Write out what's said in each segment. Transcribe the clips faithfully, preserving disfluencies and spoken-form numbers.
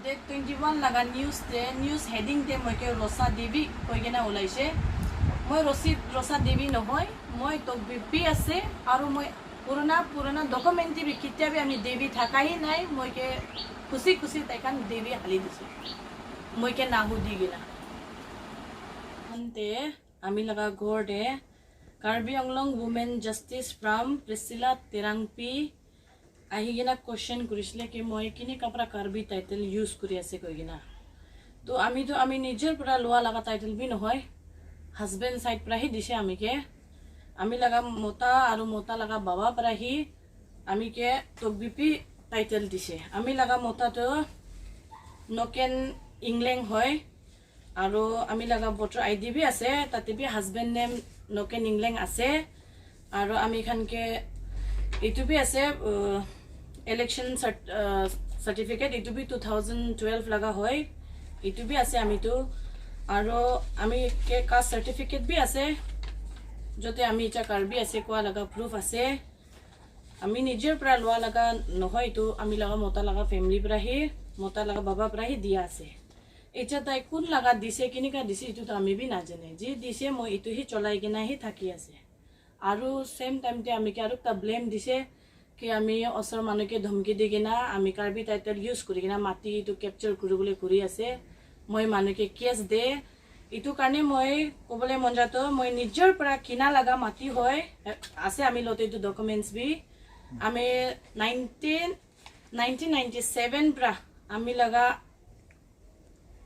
Twenty one laga news te, news heading te moi ke Rosa Devi koi kena ulaise. Moi Rosi, Rosa Devi nohoi, moi Tokbipi ase, aru moi purana, purana documentary bi ketia bi ami Devi thaka hi nai, moi ke khusi khusi tai khan Devi hali dise. Moi ke nahu di kena. Ante ami laga ghor te Karbi Anglong Women Justice from Priscilla Terangpi ahi kena question kurisile ki moi kini kapra Karbi title use kuri ase koi kena. To ami to ami nijer pura lua laga title bi nohoi, husband side pura hi dise ami ke. Ami laga mota aru mota laga baba pura hi ami ke Tokbipi title dise. Ami laga mota to Noken Ingleng hoi. Aru ami laga voter I D bi ase, tate bi husband name Noken Ingleng ase. Aru ami khan ke itu bi ase, uh, election cert-, uh, certificate, itu bi two thousand twelve laga hoi. Itu bi ase ami tu. Aru ami ke caste certificate bi ase. Jote ami icha Karbi ase koa laga proof ase. Ami nijer pura lua laga nohoi, itu ami laga mota laga family pura hi, mota laga baba pura hi dia ase. Icha tai kun laga dise, kinika dise, itu to ami bi najane. Ji dise, moi itu hi cholai kena hi thaki ase. Aru same time te ami ke aru ekta blame dise ki ami osor manu ke dhamki di kena ami Karbi title use kuri kena mati itu capture kuribole kuri ase. Moi manu ke case de. Itu karne moi kobole mon jato, moi nijer pura kina laga mati hoi, ase ami lote itu documents bi. Ami nineteen, nineteen ninety seven pura ami laga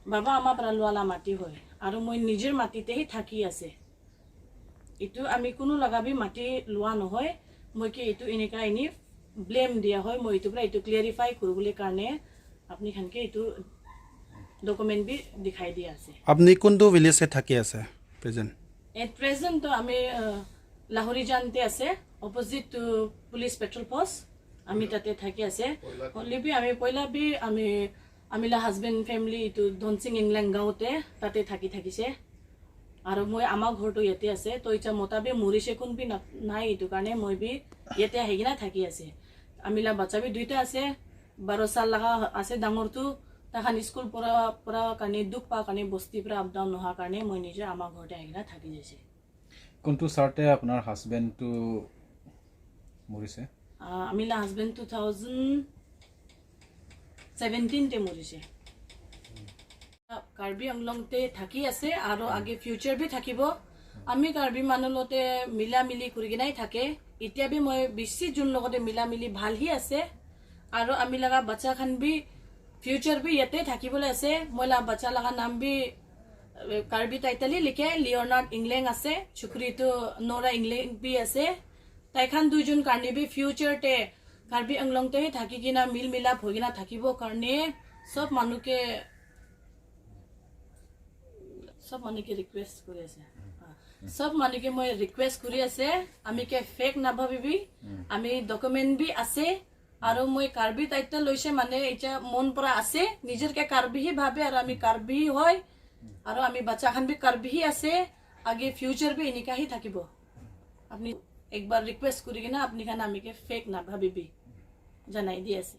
baba ama pura lua la mati hoi. Aru moi nijer mati te hi thaki ase. Itu ami kunu laga bi mati lua nohoi. Moi ke itu enika ini blame dia hoi. Moi itu pura itu clarify kuribole karne apni khan ke itu document bi dikhai dia ase. Apni kuntu village te thaki ase present? At present to ami, uh, Lahorijan te ase, opposite to police patrol post. Ami tate thaki ase. Hoile bi ami poila bi ami, ami la husband family itu Donsing Ingleng gaon te tate thaki thakise. Aru moi ama ghor tu yate ase, to icha mota bi murise kun bi na-, nai, itu karne moi bi yate ahi kena thaki ase. Ami la bacha bi duita ase, baro sal laga ase dangor tu, takhan school pora, pora karne dukh pa karne bosti pora up down noha karne moi nije ama ghor te ahi kena thaki jaise. Kuntu sal te apnar husband tu murise? Ah, ami la husband two thousand seventeen te murise. Karbi Anglong te thaki ase, aro age future bi thakibo. Ami Karbi manu lote mila mili kuri kinai thake. Itia bi moi bisi jun logote mila mili bhal hi ase. Aro ami laga bacha khan bi future bi yate thakibole ase. Moi la bacha laga nam bi, eh, Karbi title hi likhe, Leonard Ingleng ase. Chukri tu Nora Ingleng bi ase. Tai khan duijun karne bi future te Karbi Anglong te hi thaki kena mil milap hoi kena thakibo karne sob manu ke, sob manu ke request kuri ase. Ah, sob manu ke moi request kuri ase, ami ke fake na bhabibi, ami document bi ase, aro moi Karbi title loise mane itia mon pora ase, nijer ke Karbi hi bhabe, aro ami Karbi hi hoi, aro ami bacha khan bi Karbi hi ase, age future bi enika hi thakibo. Apni ekbar request kuri kena apni khan ami ke fake na bhabibi, janai di ase.